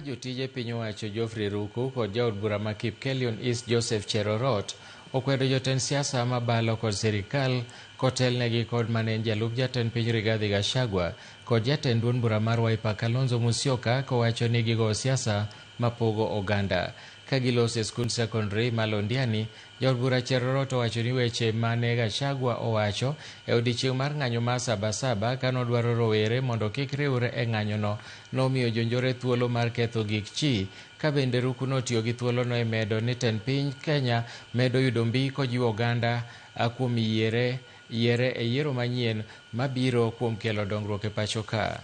Jotije piny owacho Geoffrey Ruku kod jaod bura ma Kipkelion East Joseph Cherorot okwedo jotend siasa mabalo kod sirikal kotelnegi kod mane en jalup jatend piny Rigathi Gachagua kod jatend duond bura mar Wiper Kalonzo Musyoka kowacho ni gigo siasa mapogo oganda. Ka giloso e skund sekondari ma Londiani, jaod bura Cherorot owacho ni weche mane Gachagua owacho e odiechieng' mar ng'anyo mar Sabasaba kanodwaro rowere mondo kik riwre e ng'anyono nomiyo jonjore thuolo mar ketho gik chi ka bende Ruku notiyo gi thuolono e medo ni tend piny Kenya medo yudo mbi kojiwo oganda kuom yiere e yiero manyien mabiro kuom kelo dongruok e pacho ka.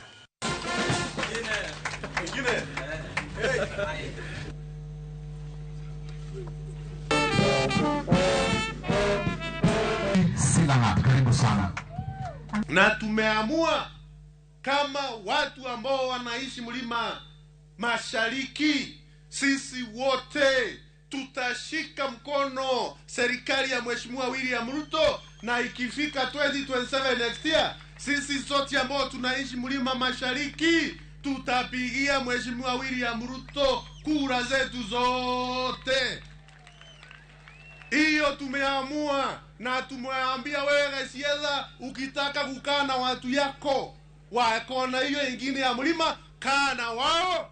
Karibu sana. Na tumeamua kama watu ambao wanaishi mlima Mashariki, sisi wote tutashika mkono serikali ya Mheshimiwa William Ruto, na ikifika 2027 next year, sisi sote ambao tunaishi mlima Mashariki tutapigia Mheshimiwa William Ruto kura zetu zote. Hiyo tumeamua, na tumeambia wewe Gachagua, ukitaka kukaa na watu yako wa kona hiyo ingine ya mlima, kaa na wao.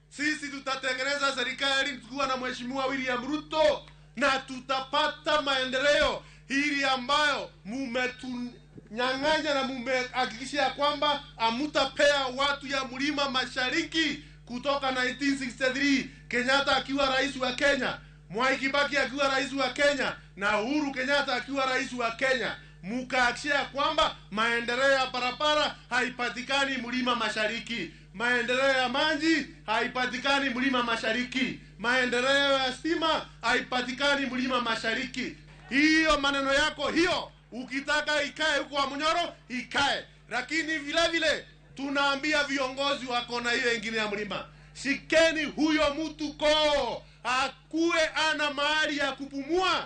Sisi tutatengeneza serikali tukiwa na Mheshimiwa William Ruto, na tutapata maendeleo hili ambayo mumetunyang'anya na mumehakikisha kwamba hamtapea watu ya mlima Mashariki. Kutoka 1963 Kenyatta akiwa rais wa Kenya, Mwai Kibaki akiwa rais wa Kenya na Uhuru Kenyatta akiwa rais wa Kenya, mukahakikisha kwamba maendeleo ya barabara haipatikani mlima Mashariki, maendeleo ya maji haipatikani mlima Mashariki, maendeleo ya stima haipatikani mlima Mashariki. Hiyo maneno yako hiyo, ukitaka ikae huko Wamunyoro ikae, lakini vile vile tunaambia viongozi wa kona hiyo ingine ya mlima, shikeni huyo mtu koo, akuwe ana mahali ya kupumua.